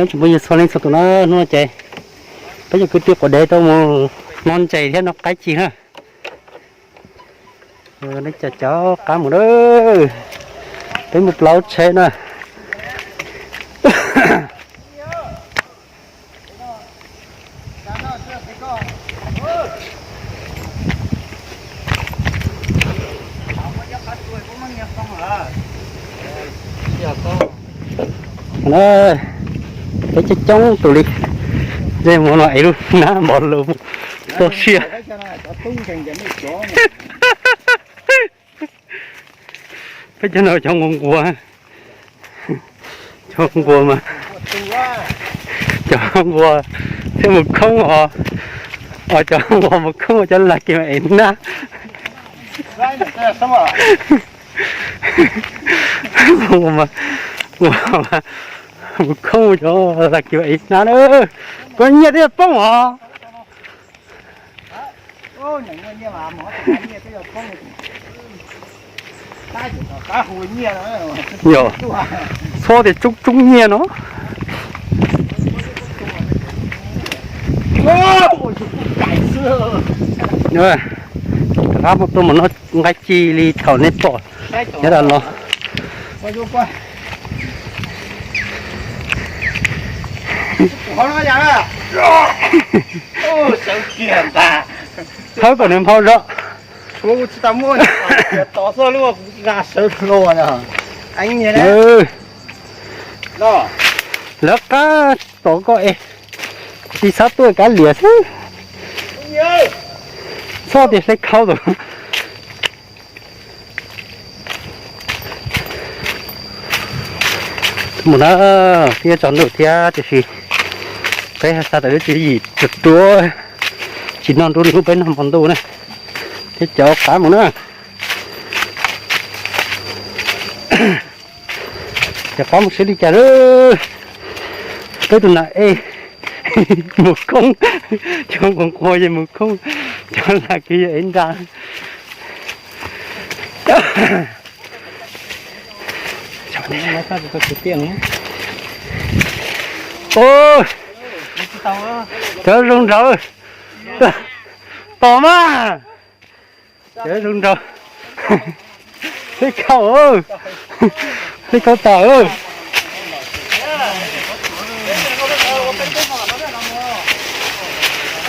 Tsoom phooj ywg txhua leej txhua tus na, hnub no ces peb cov kwv tij quav dev tau mus no ntses thiab no qaib ci na. Nej cov cov qab mus na, peb mus plaub tsheb na. Peb coob coob tus li, ze mus no es lub nab npog lus tua siab. Peb cov no cov nquas nquas, cov nquas mas, cov nquas thiaj mus khoob os, os cov nquas mus khoob cov lag kiag es nab. Mus khoob cov lag kiag es nab na, koj nyiaj twb yuav poob os. Yog, txhob tias tsoob tsoob nyiaj no. Rov qab mus tuaj mus noj nqaij ci li thaum nej pom nyob tas los. Thawb kom nws nphau zog. Lawv qab tom koj es, tsis txhob tuaj kav liam xwb. Txhob tias hle khau tus. Mus na, twb yuav tsaus ntuj thiab tiam sis peb xa tawm lub tswv yim ruam ruam, tsis noj nruab hnub peb noj hmo ntuj na, thiab cov qab mus na. Cov qab mus siab li cas lawm. Peb tus nas ej mus khoob, cov nquas nquas ces mus khoob, cov lag kiag yog ev nra. Cov zoo nraud, tos mas. Cov zoo nraud, hle khau, hle khau tas,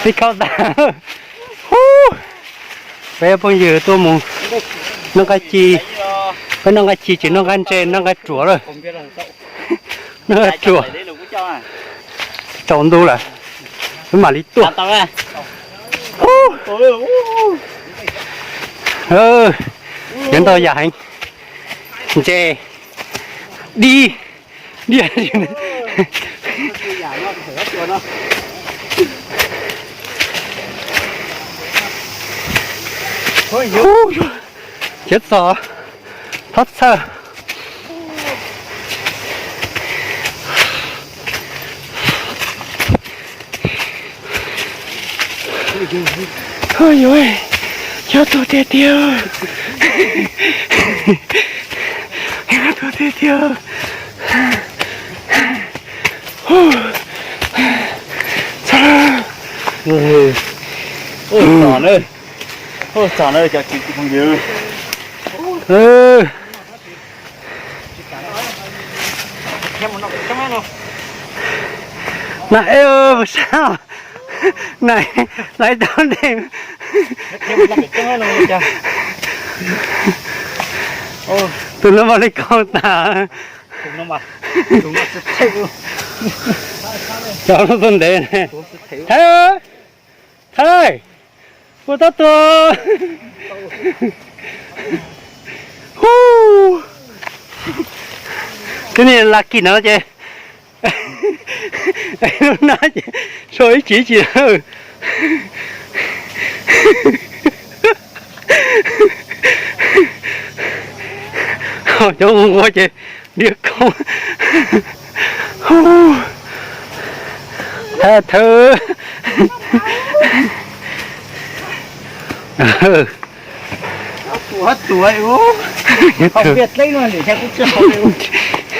hle khau tas. Peb phooj ywg tuaj mus noj nqaij ci, peb noj nqaij ci tsis noj nqaij ntse, noj nqaij ruam lawm. Noj nqaij ruam, tsaus ntuj lawm, peb mam li tuaj. Yuav ntau yam heev, ntses, dib, dib. Hu, Khiav txog thoob txhawj. Hu yuav, cov tuag tiag tiag, cov tuag tiag tiag. Txog lawm. Txog na, txog na cov kwv tij phooj ywg. Na ej, puas sab, na, na ib tau dej. Tus no mas li kaug tas. Cov lub tuaj ntev. Thaij, thaij, puas tab tuag. Hu, twb niag laj kis no ces lub nab ces so ib chim ib chim lawm. Ho cov nquag ces diab koob. Thawj, thawj.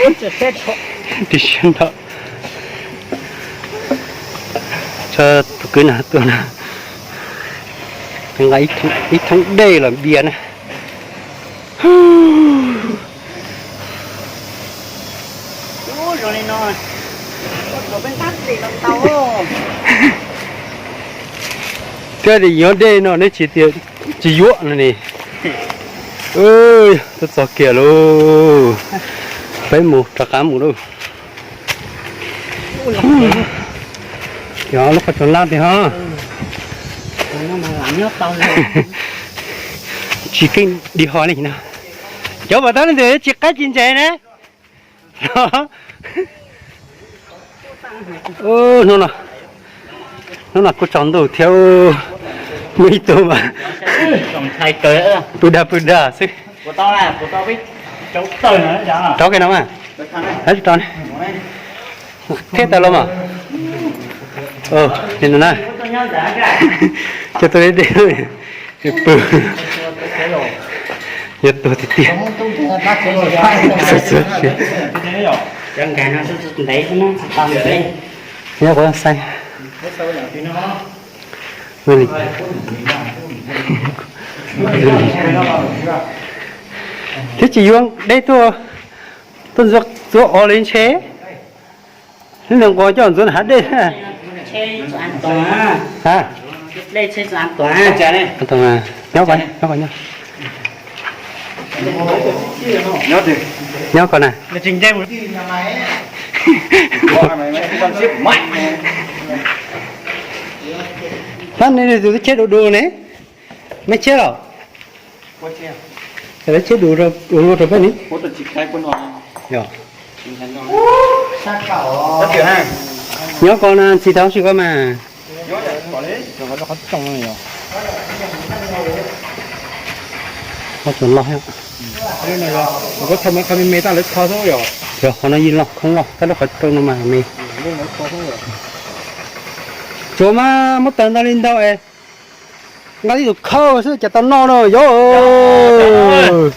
Tus, tus, tus, tus. Tus siab nrho. Tus kwv no tuaj na, nqa ib thoob dej los npias na. Thiab tias yuav dej no neb tsis tias tsis yuav no ne. Tuaj txog kiag lauj, peb mus rov qab mus lauj. Cov lub qhov rooj laj tiag ho. Tsis keej di ho li no. Cov pom tab leej twg tsis qaib tsis ntses ne. Hnub no, hnub no kuj tsaus ntuj thiab, muaj ib tug mas pw dag pw dag xwb. Rau kiag no mas, rau thiab tawm los mas. Li no na, coj tuaj deb deb pw, yuav tuag tiag tiag. Nyob qhov xeeb. Thiab tsis yuav dej tuaj, tuaj ntxuav os li ntshe. Hnub nqos coj ntxuav hav dej. Nyob ko, nyob ko, nyob ko na. Hnub no tus cheb du du ne, meb cheb los? Lawv cheb du du rau peb ne. Nyob ko na, ntxim tau tsis ko mas. Qhov tseem loj thiab. Yog qhov no yeej loj khoob loj, tab lub qhov rooj no mas me. Tsuas mas muab tawg ntau li ntau es nqa tib tus khawb xwb cas tau noj no yog.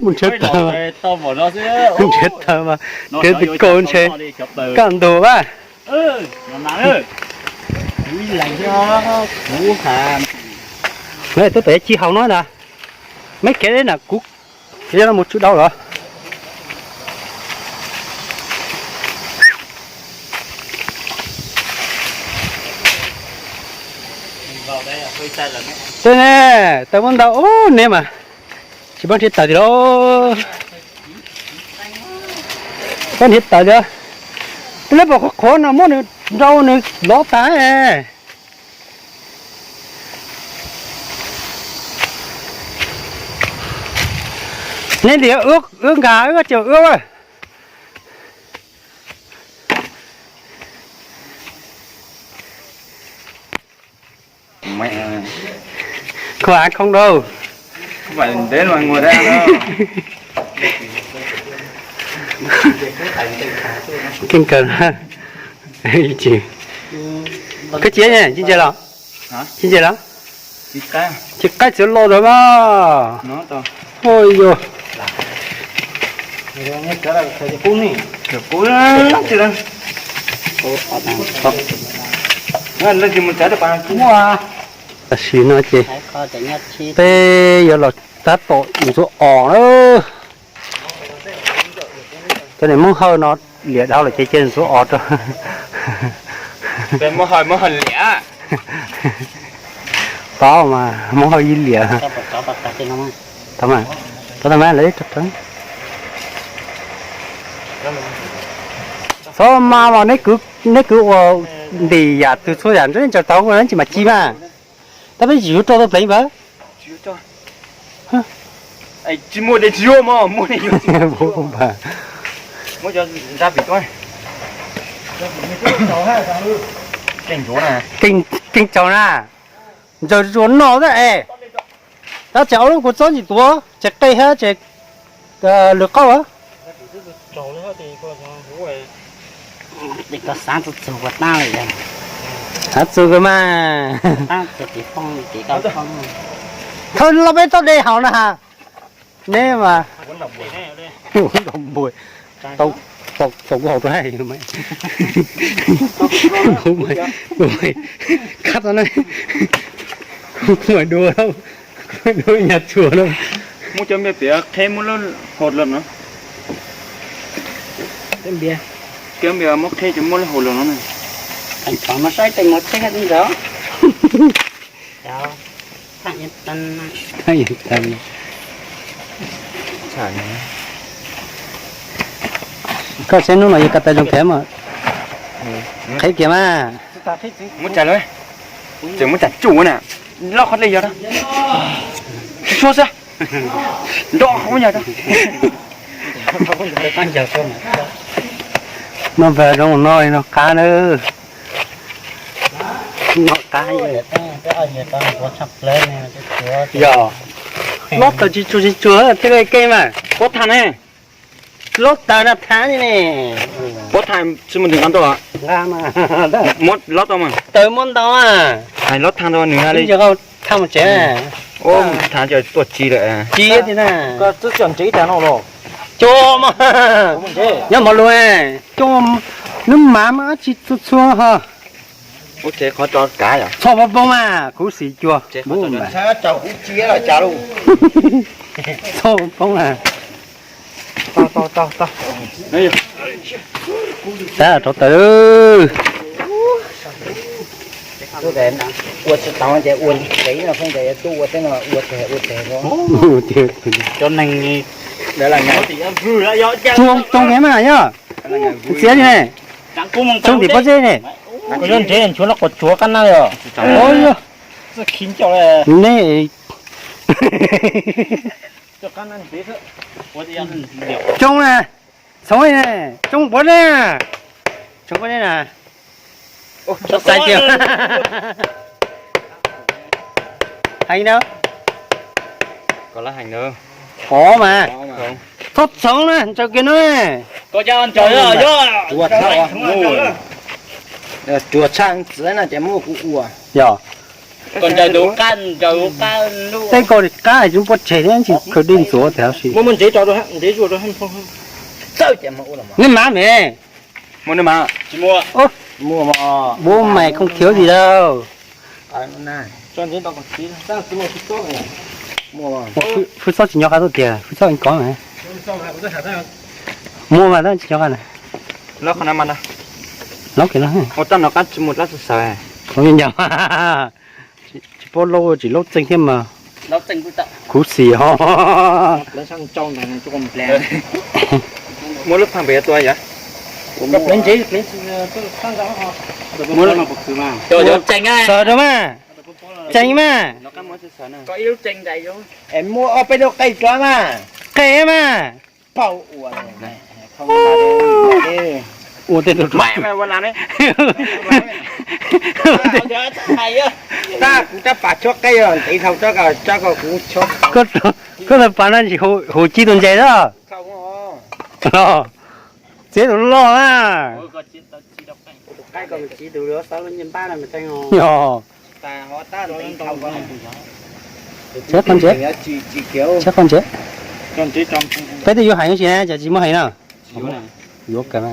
Mus nrhiav tawg, mus nrhiav tawg mas kev ti kaus ntshe kaj ntug a. Tuaj pem ci haus no na, meb kev na kuv kev no mus tsw dau los. Tej ne, tawg muab ntau ub ne mas tsis paub nrhiav tawg tiag lauj. Paub nrhiav tawg tiag. Tej leb pom qhuav qhuav no muab nws nrau nws lov tag. Neb tias wb nqa wb ces wb. Khuv av khoob rau. Keej kawg. Koj tsis tsis ntses los? Tsis ntses los? Tsis qaib txiav los rau mas. Ua yog. Tam sim no ces peb yuav los tab tom ntxuav os na. Cov niam Hmoob Hawj no liam dhau lawm ces cia ntxuav os rau. Tod mas Hmoob Hawj ib liam. Tod mas, tod mas lawv rau. Txhob mas mas neb kwv ua ntim yam twg txhua yam ntshe tsaws tau ua tsis mas ci mas. Tab peb tsis yuav rau tau pleev npawg. Keej tsaus na, ntsaws zuas no xwb es. Tab tseem ua lub kua txob ntsis tuav tsev qe thiab tsev lwm qauj. Xav txug kawg mas. Thawj los peb txoj de haus na has. Neb mas, tau Thaum kuv haus rau hais, kuv mas kab tau na, kuv mas dua, kuv mas dua nyas tsuag na. Muab cov npias piav qheb muab lub hau los no. Cov npias muab qheb cov muab lub hau los no na. Mas saib tes mos tsheb ntawd. Koj saib hnub no yuav ka tau zoo kev mas qheb kiag mas. Muab tsa lawm, tseem muab tsa tsuj na, loj qhov dlej yog tshuab xwb, nrov qhov yog. No npawg zoo no no qab na. Yog, lob taws tsis tsuag tsis tsuag thiaj li keej mas. Pob thav ne, lob taws na thav ne. Pob thav tsis muaj nqab ntau, muab lob tau mas. Taws muab ntau a. Hais lob thav ntau nws li. Thav mus tsev. Thav tuaj tsis lawm. Tsis tiag na. Cua mas, nyob mov lus, cua, nub mas mas tsis txhua txhua ho. Txhob poob mas kuv xim cua. Txhob poob a. Tab rov taws. Ua tsis tau ces ua tsev no, tuaj ua teb no ua tsev ua tsev. Cov neeg tsuag tsoos heev mas yog. Txiav li ne, tsoos tim pob zeb ne. Kuv yuav ntsev nchuav los kom tsuav qab na yog. Nej, tsoos na, txhoov ne, tsoos puav ne, tsoos puav ne na. Xaiv tiag. Heev na. Qhov mas, txhob txhoov na, ntsaws kiag no. Tsuas tshaj txiv no ces muab kuv ua. Yog. Tej ko qab tsis muaj pob tseg thiab, tsis khaws dej ntxuav tiag si. Nej mas me. Bố mày không thiếu gì đâu. Phub Xob tsis nyob qab tuaj tiag, Phub Xob ko mas. Muaj mas tab tsis nyob qab na. Lob qhov no mas, lob kiag no. Ua tab no qab tsis muaj dab tsi xav. Tsis paub laub tsis laub txeeg thiab mas. Kuv xim ho. Muab lub pheej pem tua yom. Sawv rau mas, tseeg mas. Muab ob peb lub qe rau mas. Qe mas. Ua tej tab kuv rab pas chob qe os, ntev dhau rab ko kuv chob. Koj rab pas no tsis huv ci tus ntses lawm. Txiav tus loj na. Txiav qhov ntsev, txiav qhov ntsev. Peb twb yuav heev tsis na, cas tsis muaj heev na. Yuav kawg.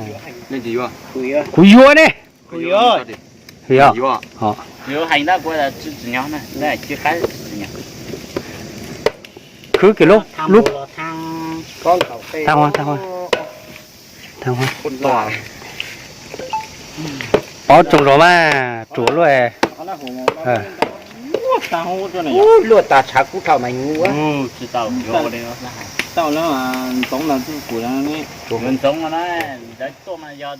Kuv yuav ne. Kuv yuav. Khwv kiag lub, lub, tag, tag, tag. Pov tsoos zov mas ruam luaj. Luaj tas tshav kub thaum mas nyuv. Tau na, ntxoov ntawd kuv ntxoov no na, tuaj mas yog